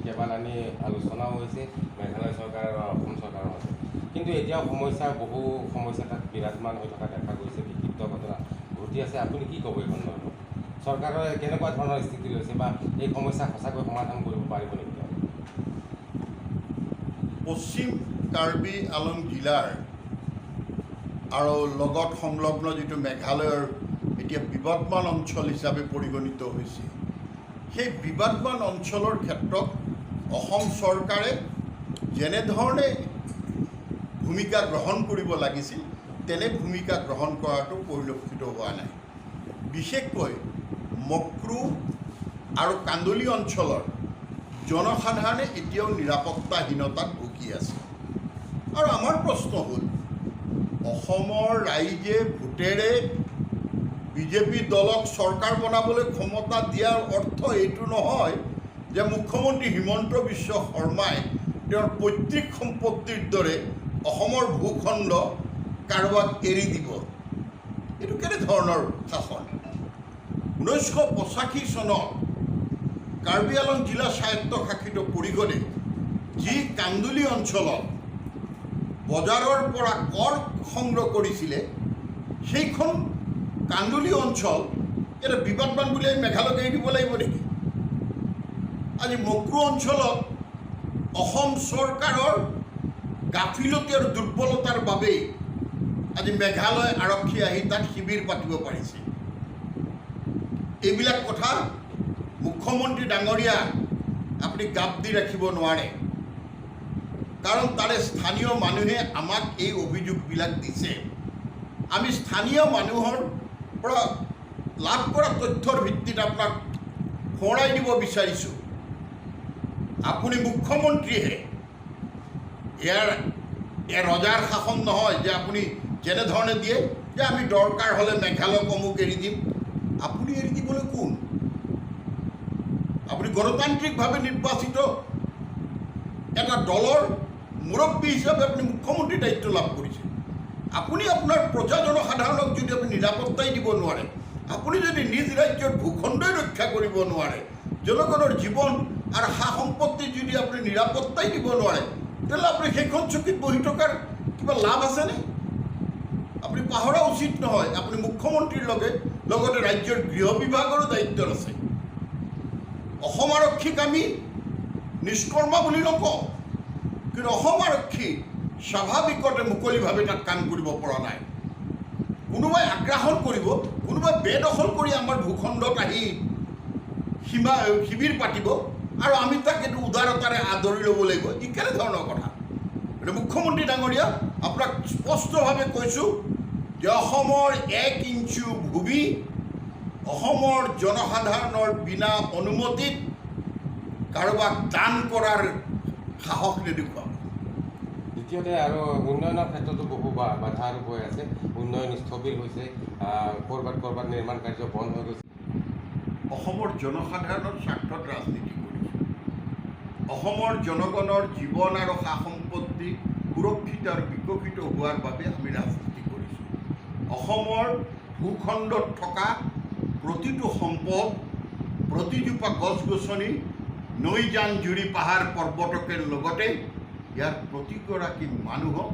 কেইবালানি আলোচনাও হৈছে মেঘালয় চৰকাৰ আৰু অসম চৰকাৰৰ মাজত। কিন্তু এতিয়াও সমস্যা, বহু সমস্যা তাত বিৰাজমান হৈ থকা দেখা গৈছে, বিক্ষিপ্ত ঘটনা ঘটি আছে। আপুনি কি ক'ব এই সন্দৰ্ভত? চৰকাৰে কেনেকুৱা ধৰণৰ স্থিতি লৈছে বা এই সমস্যা সঁচাকৈ সমাধান কৰিব পাৰিব নেকি তেওঁলোকে? পশ্চিম কাৰ্বি আলং জিলাৰ আৰু লগত সংলগ্ন যিটো মেঘালয়ৰ এতিয়া বিবাদমান অঞ্চল হিচাপে পৰিগণিত হৈছে, সেই বিবাদমান অঞ্চলৰ ক্ষেত্ৰত অসম চৰকাৰে যেনেধৰণে ভূমিকা গ্ৰহণ কৰিব লাগিছিল, তেনে ভূমিকা গ্ৰহণ কৰাটো পৰিলক্ষিত হোৱা নাই। বিশেষকৈ মক্ৰু আৰু কান্দুলি অঞ্চলৰ জনসাধাৰণে এতিয়াও নিৰাপত্তাহীনতাত ভুগি আছে। আৰু আমাৰ প্ৰশ্ন হ'ল, অসমৰ ৰাইজে ভোটেৰে বিজেপি দলক চৰকাৰ বনাবলৈ ক্ষমতা দিয়াৰ অৰ্থ এইটো নহয় যে মুখ্যমন্ত্ৰী হিমন্ত বিশ্ব শৰ্মাই তেওঁৰ পৈতৃক সম্পত্তিৰ দৰে অসমৰ ভূখণ্ড কাৰোবাক এৰি দিব। এইটো কেনেধৰণৰ শাসন? 1985 চনত কাৰ্বি আলং জিলা স্বায়ত্তশাসিত পৰিষদে যি কান্দুলি অঞ্চলত বজাৰৰ পৰা কৰ সংগ্ৰহ কৰিছিলে, সেইখন কান্দুলি অঞ্চল এটা বিবাদমান বুলি আমি মেঘালয়ক এৰি দিব লাগিব নেকি? আজি মক্ৰু অঞ্চলত অসম চৰকাৰৰ গাফিলতি আৰু দুৰ্বলতাৰ বাবেই আজি মেঘালয় আৰক্ষী আহি তাত শিবিৰ পাতিব পাৰিছে। এইবিলাক কথা মুখ্যমন্ত্ৰী ডাঙৰীয়া, আপুনি গাপ দি ৰাখিব নোৱাৰে, কাৰণ তাৰে স্থানীয় মানুহে আমাক এই অভিযোগবিলাক দিছে। আমি স্থানীয় মানুহৰ পৰা লাভ কৰা তথ্যৰ ভিত্তিত আপোনাক সোঁৱৰাই দিব বিচাৰিছোঁ, আপুনি মুখ্যমন্ত্ৰীহে। ইয়াৰ ৰজাৰ শাসন নহয় যে আপুনি যেনেধৰণে দিয়ে যে আমি দৰকাৰ হ'লে মেঘালয়ক অমুক এৰি দিম। আপুনি এৰি দিবলৈ কোন? আপুনি গণতান্ত্ৰিকভাৱে নিৰ্বাচিত এটা দলৰ মুৰব্বী হিচাপে আপুনি মুখ্যমন্ত্ৰীৰ দায়িত্ব লাভ কৰিছে। আপুনি আপোনাৰ প্ৰজা জনসাধাৰণক যদি আপুনি নিৰাপত্তাই দিব নোৱাৰে, আপুনি যদি নিজ ৰাজ্যৰ ভূখণ্ডই ৰক্ষা কৰিব নোৱাৰে, জনগণৰ জীৱন আৰু সা সম্পত্তি যদি আপুনি নিৰাপত্তাই দিব নোৱাৰে, তেতিয়াহ'লে আপুনি সেইখন চকীত বহি থকাৰ কিবা লাভ আছেনে? আপুনি পাহৰা উচিত নহয়, আপুনি মুখ্যমন্ত্ৰীৰ লগতে ৰাজ্যৰ গৃহ বিভাগৰো দায়িত্বত আছে। অসম আৰক্ষীক আমি নিষ্কৰ্মা বুলি নকওঁ, কিন্তু অসম আৰক্ষী স্বাভাৱিকতে মুকলিভাৱে তাত কাম কৰিব পৰা নাই। কোনোবাই আগ্ৰাসন কৰিব, কোনোবাই বেদখল কৰি আমাৰ ভূখণ্ডত আহি সীমা শিবিৰ পাতিব আৰু আমি তাক এইটো উদাৰতাৰে আদৰি ল'ব লাগিব, ই কেনেধৰণৰ কথা? গতিকে মুখ্যমন্ত্ৰী ডাঙৰীয়া, আপোনাক স্পষ্টভাৱে কৈছোঁ যে অসমৰ 1 ইঞ্চিও ভূমি অসমৰ জনসাধাৰণৰ বিনা অনুমতিত কাৰোবাক দান কৰাৰ সাহস নেদেখুৱাব। দ্বিতীয়তে আৰু উন্নয়নৰ ক্ষেত্ৰতো বহু বাধা আৰোপ হৈ আছে। উন্নয়ন স্থবিৰ হৈছে, ক'ৰবাত ক'ৰবাত নিৰ্মাণ কাৰ্য বন্ধ হৈ গৈছে। অসমৰ জনসাধাৰণৰ স্বাৰ্থত ৰাজনীতি কৰিছোঁ। অসমৰ জনগণৰ জীৱন আৰু সা সম্পত্তি সুৰক্ষিত আৰু বিকশিত হোৱাৰ বাবে আমি ৰাজনীতি কৰিছোঁ। অসমৰ ভূখণ্ডত থকা প্ৰতিটো সম্পদ, প্ৰতিজোপা গছ গছনি, নৈ জান জুৰি, পাহাৰ পৰ্বতকে লগতে ইয়াৰ প্ৰতিগৰাকী মানুহক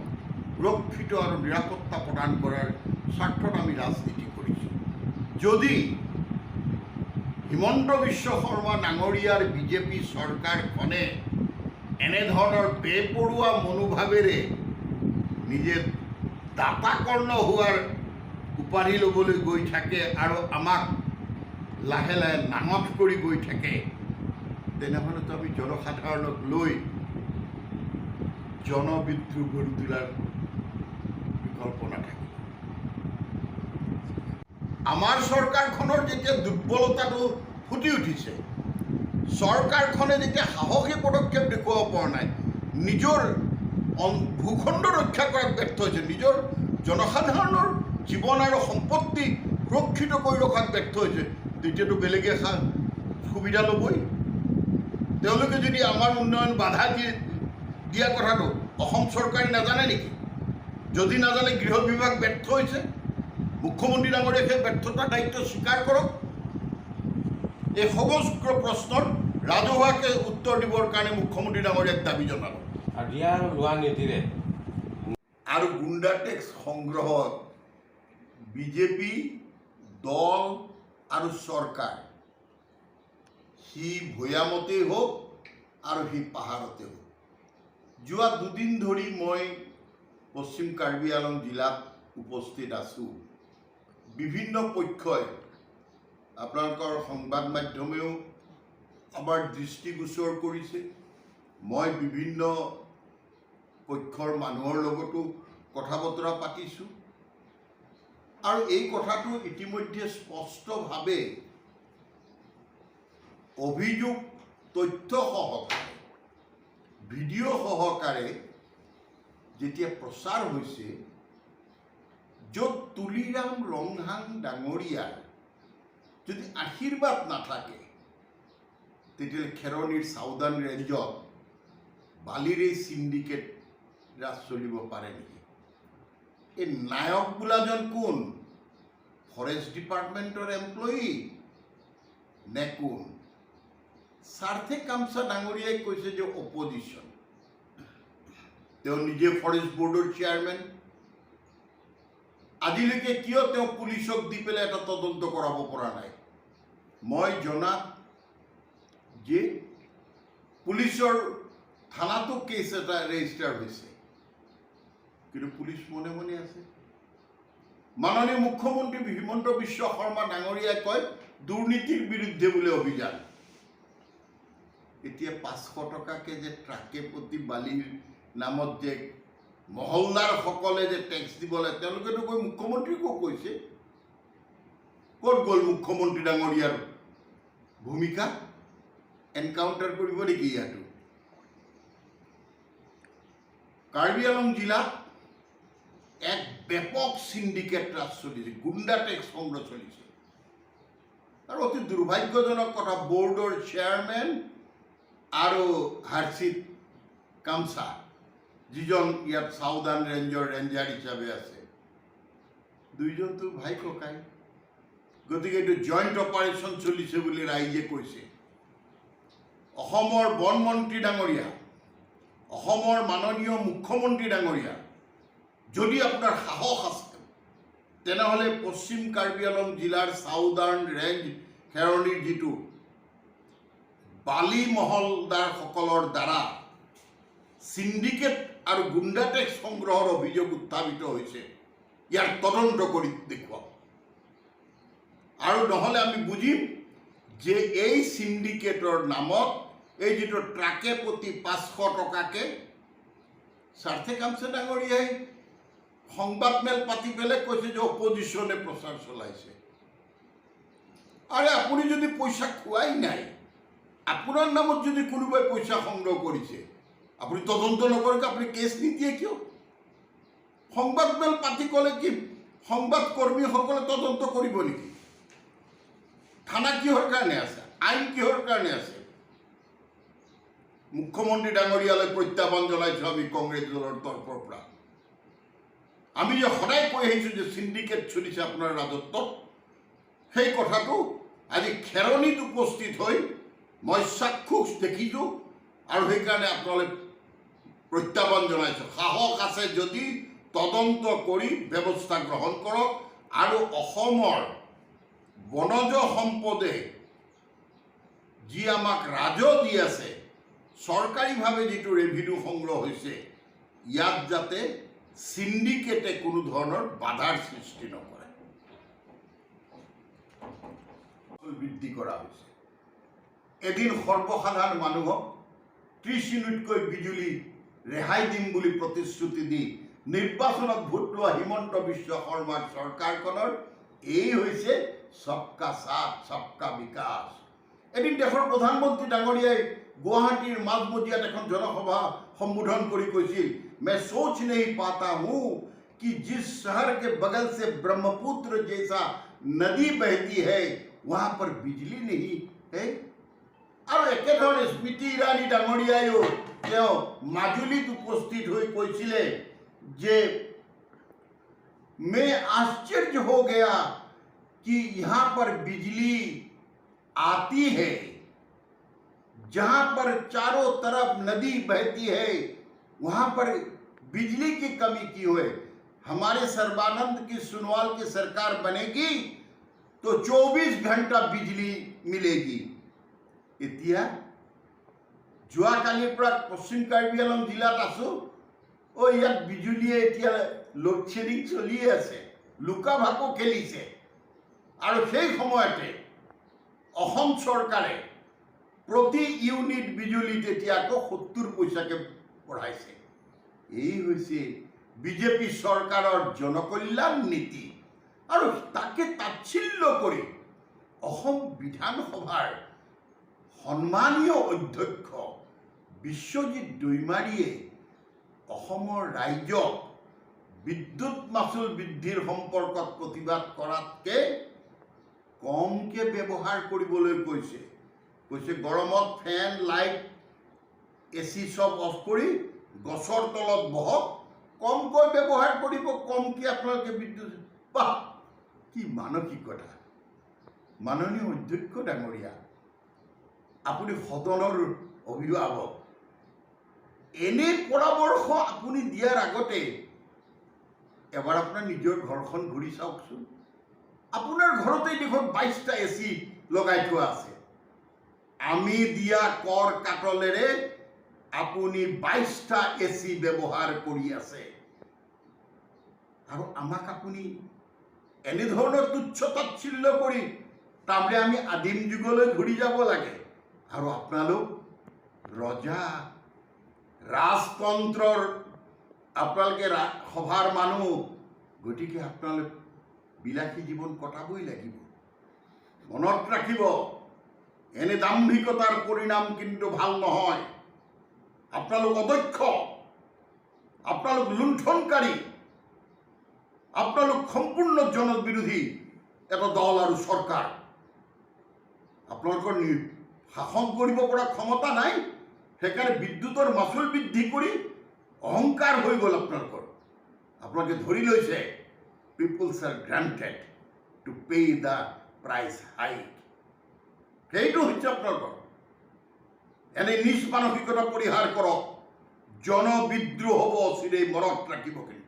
সুৰক্ষিত আৰু নিৰাপত্তা প্ৰদান কৰাৰ স্বাৰ্থত আমি ৰাজনীতি কৰিছোঁ। যদি হিমন্ত বিশ্ব শৰ্মা ডাঙৰীয়াৰ বিজেপি চৰকাৰখনে এনেধৰণৰ বেপৰোৱা মনোভাৱেৰে নিজে দাতাকৰ্ণ হোৱাৰ উপাধি ল'বলৈ গৈ থাকে আৰু আমাক লাহে লাহে নাঙঠ কৰি গৈ থাকে, তেনেহ'লেতো আমি জনসাধাৰণক লৈ জনবিদ্ৰোহ গঢ়ি তোলাৰ বিকল্প নাথাকিব। আমাৰ চৰকাৰখনৰ যেতিয়া দুৰ্বলতাটো ফুটি উঠিছে, চৰকাৰখনে যেতিয়া সাহসী পদক্ষেপ দেখুৱাব পৰা নাই, নিজৰ ভূখণ্ড ৰক্ষা কৰাত ব্যৰ্থ হৈছে, নিজৰ জনসাধাৰণৰ জীৱন আৰু সম্পত্তি সুৰক্ষিত কৰি ৰখাত ব্যৰ্থ হৈছে, তেতিয়াতো বেলেগে সুবিধা ল'বই। তেওঁলোকে যদি আমাৰ উন্নয়ন বাধা দিয়ে দিয়া কথাটো অসম চৰকাৰে নাজানে নেকি? যদি নাজানে, গৃহ বিভাগ ব্যৰ্থ হৈছে। মুখ্যমন্ত্ৰী ডাঙৰীয়াই সেই ব্যৰ্থতাৰ দায়িত্ব স্বীকাৰ কৰক। এই সমগ্ৰ প্ৰশ্নৰ ৰাজহুৱাকৈ উত্তৰ দিবৰ কাৰণে মুখ্যমন্ত্ৰী ডাঙৰীয়াক দাবী জনালোঁ। আৰু দিয়া আৰু লোৱা নীতিৰে আৰু গুণ্ডা টেক্স সংগ্ৰহত বিজেপি দল আৰু চৰকাৰ, সি ভৈয়ামতেই হওক আৰু সি পাহাৰতে হওক, যোৱা 2 দিন ধৰি মই পশ্চিম কাৰ্বি আলং জিলাত উপস্থিত আছোঁ। বিভিন্ন পক্ষই, আপোনালোকৰ সংবাদ মাধ্যমেও আমাৰ দৃষ্টিগোচৰ কৰিছে। মই বিভিন্ন পক্ষৰ মানুহৰ লগতো কথা বতৰা পাতিছোঁ আৰু এই কথাটো ইতিমধ্যে স্পষ্টভাৱে অভিযোগ তথ্য সহকাৰে, ভিডিঅ' সহকাৰে যেতিয়া প্ৰচাৰ হৈছে, য'ত তুলিৰাম ৰংহাং ডাঙৰীয়াৰ যদি আশীৰ্বাদ নাথাকে, তেতিয়াহ'লে খেৰণিৰ চাউদাৰ্ণ ৰেঞ্জত বালিৰ এই চিণ্ডিকেট ৰাজ চলিব পাৰে নেকি? এই নায়ক বোলাজন কোন? ফৰেষ্ট ডিপাৰ্টমেণ্টৰ এমপ্লয়ী নে কোন? চাৰ্থে কামচা ডাঙৰীয়াই কৈছে যে অপজিশ্যন। তেওঁ নিজে ফৰেষ্ট বৰ্ডৰ চেয়াৰমেন। আজিলৈকে কিয় তেওঁ পুলিচক দি পেলাই এটা তদন্ত কৰাব পৰা নাই? মই জনাত যে পুলিচৰ থানাতো কেছ এটা ৰেজিষ্টাৰ হৈছে, কিন্তু পুলিচ মনে মনে আছে। মাননীয় মুখ্যমন্ত্ৰী হিমন্ত বিশ্ব শৰ্মা ডাঙৰীয়াই কয়, দুৰ্নীতিৰ বিৰুদ্ধে বোলে অভিযান। এতিয়া 500 টকাকৈ যে ট্ৰাকে প্ৰতি বালিৰ নামত যে মহলদাৰসকলে যে টেক্স দিব লাগে, তেওঁলোকেতো গৈ মুখ্যমন্ত্ৰীকো কৈছে। ক'ত গ'ল মুখ্যমন্ত্ৰী ডাঙৰীয়াৰ ভূমিকা? এনকাউণ্টাৰ কৰিব নেকি ইয়াতো? কাৰ্বি আলং জিলাত এক ব্যাপক চিণ্ডিকেট ৰাজ চলিছে, গুণ্ডা টেক্স সংগ্ৰহ চলিছে। আৰু অতি দুৰ্ভাগ্যজনক কথা, বৰ্ডৰ চেয়াৰমেন আৰু হাৰ্ষিত কামচা, যিজন ইয়াত চাউদাৰ্ণ ৰেঞ্জৰ ৰেঞ্জাৰ হিচাপে আছে, দুইজনতো ভাই ককাই। গতিকে এইটো জইণ্ট অপাৰেশ্যন চলিছে বুলি ৰাইজে কৈছে। অসমৰ বন মন্ত্ৰী ডাঙৰীয়া, অসমৰ মাননীয় মুখ্যমন্ত্ৰী ডাঙৰীয়া, যদি আপোনাৰ সাহস আছে, তেনেহ'লে পশ্চিম কাৰ্বি আলং জিলাৰ চাউদাৰ্ণ ৰেঞ্জ খেৰণিৰ যিটো বালি মহলদাৰসকলৰ দ্বাৰা চিণ্ডিকেট আৰু গুণ্ডা টেক্স সংগ্ৰহৰ অভিযোগ উত্থাপিত হৈছে, ইয়াৰ তদন্ত কৰি দেখুৱাওক। আৰু নহ'লে আমি বুজিম যে এই চিণ্ডিকেটৰ নামত এই যিটো ট্ৰাকে প্ৰতি 500 টকাকে স্বাৰ্থে কামছে ডাঙৰীয়াই সংবাদমেল পাতি পেলাই কৈছে যে অপজিশ্যনে প্ৰচাৰ চলাইছে। আৰে, আপুনি যদি পইচা খোৱাই নাই, আপোনাৰ নামত যদি কোনোবাই পইচা সংগ্ৰহ কৰিছে, আপুনি তদন্ত নকৰাকৈ আপুনি কেছ নিদিয়ে কিয়? সংবাদমেল পাতি ক'লে কি সংবাদ কৰ্মীসকলে তদন্ত কৰিব নেকি? থানা কিহৰ কাৰণে আছে? আইন কিহৰ কাৰণে আছে? মুখ্যমন্ত্ৰী ডাঙৰীয়ালৈ প্ৰত্যাহ্বান জনাইছোঁ আমি কংগ্ৰেছ দলৰ তৰফৰ পৰা। আমি যে সদায় কৈ আহিছোঁ যে চিণ্ডিকেট চলিছে আপোনাৰ ৰাজত্বত, সেই কথাটো আজি খেৰণিত উপস্থিত হৈ মই চাক্ষুষ দেখিছোঁ আৰু সেইকাৰণে আপোনালৈ প্ৰত্যাহ্বান জনাইছোঁ। সাহস আছে যদি তদন্ত কৰি ব্যৱস্থা গ্ৰহণ কৰক আৰু অসমৰ বনজ সম্পদে যি আমাক ৰাজহ দি আছে, চৰকাৰীভাৱে যিটো ৰেভিনিউ সংগ্ৰহ হৈছে, ইয়াত যাতে চিণ্ডিকেটে কোনো ধৰণৰ বাধাৰ সৃষ্টি নকৰে। বৃদ্ধি কৰা হৈছে। এদিন সৰ্বসাধাৰণ মানুহক 30 ইউনিটকৈ বিজুলী ৰেহাই দিম বুলি প্ৰতিশ্ৰুতি দি নিৰ্বাচনত ভোট লোৱা হিমন্ত বিশ্ব শৰ্মাৰ চৰকাৰখনৰ এই হৈছে সবকা সাথ, সবকা বিকাশ। এদিন দেশৰ প্ৰধানমন্ত্ৰী ডাঙৰীয়াই গুৱাহাটীৰ মাজমজিয়াত এখন জনসভা সম্বোধন কৰি কৈছিল, "मैं सोच नहीं पाता हूँ कि जिस शहर के बगल से ब्रह्मपुत्र जैसा नदी बहती है, वहां पर बिजली नहीं है।" আৰু একেধৰণে স্মৃতি ইৰাণী ডাঙৰীয়াইও তেওঁ মাজুলীত উপস্থিত হৈ কৈছিলে যে "मैं आश्चर्य हो गया कि यहाँ पर बिजली आती है।" जहां पर चारों तरफ नदी बहती है, वहां पर बिजली की कमी क्यों है? हमारे सर्बानंद की सोनोवाल की सरकार बनेगी तो 24 घंटा बिजली मिलेगी। এতিয়া যোৱাকালিৰ পৰা পশ্চিম কাৰ্বি আংলং জিলাত আছোঁ। অ', ইয়াত বিজুলীয়ে এতিয়া লোডশ্বেডিং চলিয়ে আছে, লুকা ভাকু খেলিছে। আৰু সেই সময়তে অসম চৰকাৰে প্ৰতি ইউনিট বিজুলীত এতিয়া আকৌ 70 পইচাকৈ বঢ়াইছে। এই হৈছে বিজেপি চৰকাৰৰ জনকল্যাণ নীতি। আৰু তাকে তাচ্ছিল্য কৰি অসম বিধানসভাৰ সন্মানীয় অধ্যক্ষ বিশ্বজিৎ দৈমাৰীয়ে অসমৰ ৰাইজক বিদ্যুৎ মাচুল বৃদ্ধিৰ সম্পৰ্কত প্ৰতিবাদ কৰাতকৈ কমকৈ ব্যৱহাৰ কৰিবলৈ কৈছে। কৈছে, গৰমত ফেন, লাইট, এ চি চব অফ কৰি গছৰ তলত বহক, কমকৈ ব্যৱহাৰ কৰিব, কমকৈ আপোনালোকে বিদ্যুৎ। বাহ, কি মানসিকতা! মাননীয় অধ্যক্ষ ডাঙৰীয়া, আপুনি সদনৰ অভিভাৱক। এনে পৰামৰ্শ আপুনি দিয়াৰ আগতে এবাৰ আপোনাৰ নিজৰ ঘৰখন ঘূৰি চাওকচোন। আপোনাৰ ঘৰতেই দেখোন 22টা এ চি লগাই থোৱা আছে। আমি দিয়া কৰ কাটলেৰে আপুনি 22টা এ চি ব্যৱহাৰ কৰি আছে আৰু আমাক আপুনি এনেধৰণৰ তুচ্ছ তাচ্ছিল্য কৰি, তাৰমানে আমি আদিম যুগলৈ ঘূৰি যাব লাগে আৰু আপোনালোক ৰজা, ৰাজতন্ত্ৰৰ আপোনালোকে সভাৰ মানুহ, গতিকে আপোনালোক বিলাসী জীৱন কটাবই লাগিব। মনত ৰাখিব, এনে দাম্ভিকতাৰ পৰিণাম কিন্তু ভাল নহয়। আপোনালোক অদক্ষ, আপোনালোক লুণ্ঠনকাৰী, আপোনালোক সম্পূৰ্ণ জনবিৰোধী এটা দল আৰু চৰকাৰ। আপোনালোকৰ শাসন কৰিব পৰা ক্ষমতা নাই, সেইকাৰণে বিদ্যুতৰ মাচুল বৃদ্ধি কৰি অহংকাৰ হৈ গ'ল আপোনালোকৰ। আপোনালোকে ধৰি লৈছে peoples are granted to pay the price hike। সেইটো হৈছে আপোনালোকৰ। এনে নীচ মানসিকতা পৰিহাৰ কৰক, জনবিদ্ৰোহ হ'ব অচিৰেই, মনত ৰাখিব কিন্তু।